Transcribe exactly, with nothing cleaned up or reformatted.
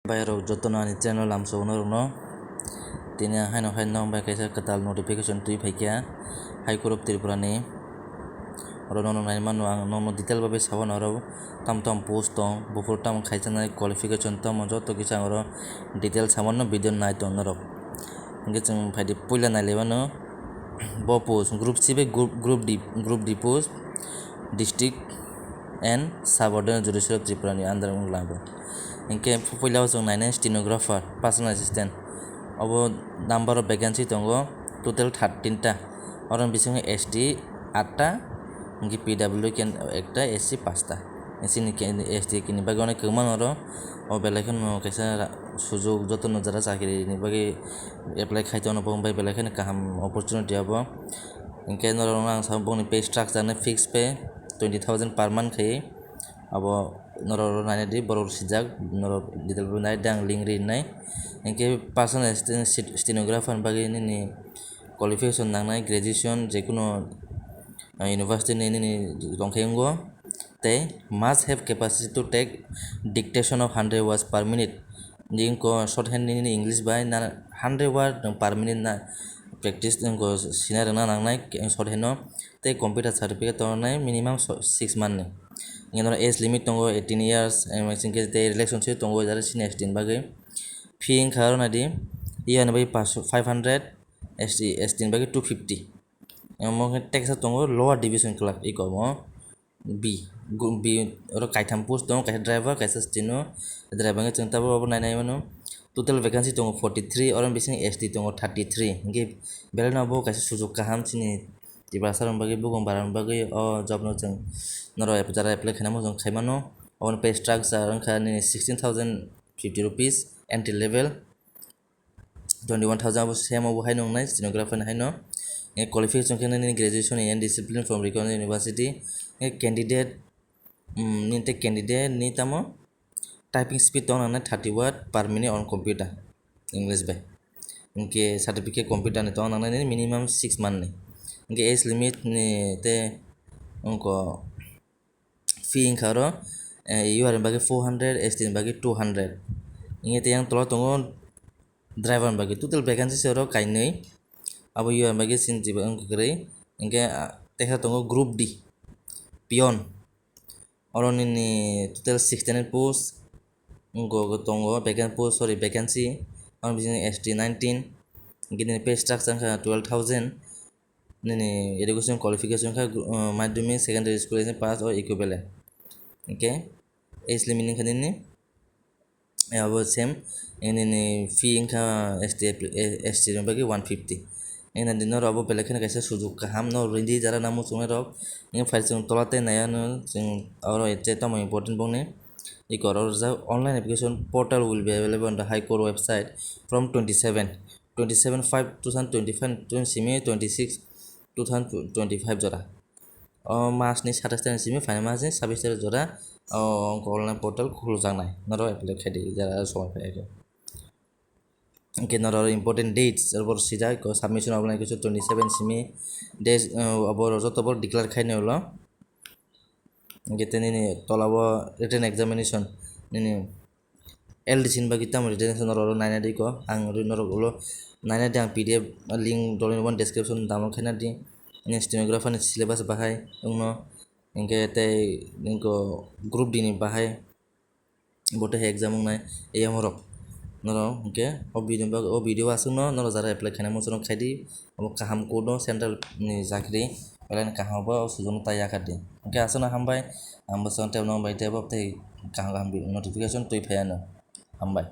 Bai rok jotono ani channel lamsogno rokno tini haino hai nong bai kaisa kwtal notification twi phaikha High Court of Tripura ni. Oro nono nai mano ang nono detail bai sabo norok tam tam post tong buphuru tam khaijaknai qualification tamo joto kisa ang oro detail samano video nai tong norok. Hingke chwng phaidi puila nai laimano bo post group C bai group D group D post district and sub ordinary judicial of Tripura ni under wng lago. Hingke puila o chwng nainai stenographer personal assistant obo number of vacancy tongo total thirteen ta. Oro bisingo S T atta, hingke P W ken ekta, S C pasta. Chini ke S T kini bagwi onek kwbangma oro o belai kheno kaisa sujok jotono jara chakri ni bagwi apply khai tongo, bo bai belai kheno kaham opportunity abo. Hingke norok ang sabo boni pay structure ni fixed pay twenty thousand per month khai abo norok naina di borok sijak norok detail nai dang link ri nai. Hingke personal assistant stenographer ni bagwi nini qualification nangnai, graduation jekuno university ni nini tongkhai wngo, tei must have capacity to take dictation of hundred words per minute. Nini ko shorthand nini English bai na hundred word per minute na practice nung ko sina rwna nangnai shorthand no, tei computer certificate tongnai minimum six month ni. Nini age limit tongo eighteen years, tei relationship tongo jara senior student bagwi. Fee wngkha aro nadi, E R ni bagwi five hundred, S T, S T ni bagwi two fifty. Omo khe text tongo lower division clerk iko omo B, B oro kaitham post tongo, kaisa driver, kaisa steno driver. Hingke chwng tabuk abo nainai mano total vacancy tongo forty three, oro bising S T tongo thirty three. Hingke belai no bo kaisa sujok kaham chini Tiprasa rok bagwi, bukung bara rok bagwi o job no chwng norok jara apply khainai mano chwng khaimano. Obo pay structure wngkha nini sixteen thousand fifty rupees entry level. Twenty one thousand abo same abo haino wngnai stenographer ni haino. Qualification khe nini graduation in discipline from recognized university. Candidate, nini tei candidate ni tamo typing speed tong nangnai thirty word per minute on computer, English bai. Hingke certificate computer ni tong nangnai nini minimum six month ni. Hingke age limit ni tei wngkha fee wngkha oro, eh, U R ni bagwi four hundred, S T ni bagwi two hundred. Hingke tei yang tola tongo driver ni bagwi total vacancy se oro kainwi. Abo U R ni bagwi chini wngkha kwrwi. Hingke, ah, teisa tongo group D, peon. Oro nini total sixty nine post wngkha tongo, vacant post, sorry, vacancy. Oro bising S T nineteen. Hingke nini pay structure wngkha twelve thousand. Nini education qualification kha, uh, madhyamik, secondary school pass or equivalent. Hingke age limit wngkha nini, eh, abo same, nini fee wngkha S T, eh, S T ni bagwi one fifty. Nini noro abo belai kheno kaisa sujok kaham no rindi jara nang muchungnai rok. Nini file chwng tola tei nai ano chwng oro je tamo important bongni. Iko oro rijak, "Online application portal will be available on the High Court website from twenty seven, twenty seven five two thousand twenty five to simi twenty six two thousand twenty five jora." O mas ni satais tarik simi phainai mas ni sabis tarik jora o wngkha online portal khulukjaknai, norok apply khaidi jara somoi phai khe. Hingke norok important dates abo swijak, submission obo nai khe twenty seven simi date, abo joto bo declare khainai ulo. Hingke tei nini tola o written examination nini L D C ni bagwi tamo written exam norok naina di ko, ang norok ulo naina di, ang P D F link dol ni description download khaina di. Nini stenographer ni syllabus bahai wngno, hingke tei nini group D ni bahai bo tei hai exam wngnai eyang rok. Norok hingke o video, o video aswkno norok jara apply khainai muchung khaidi, obo kaham code o central ni chakri belai kaham obo o sujokno ta yakar di. Hingke aswkno hambai, ang bwskango tei norok bai tei bo tei kaham kaham notification twi phaiya no. Hambai.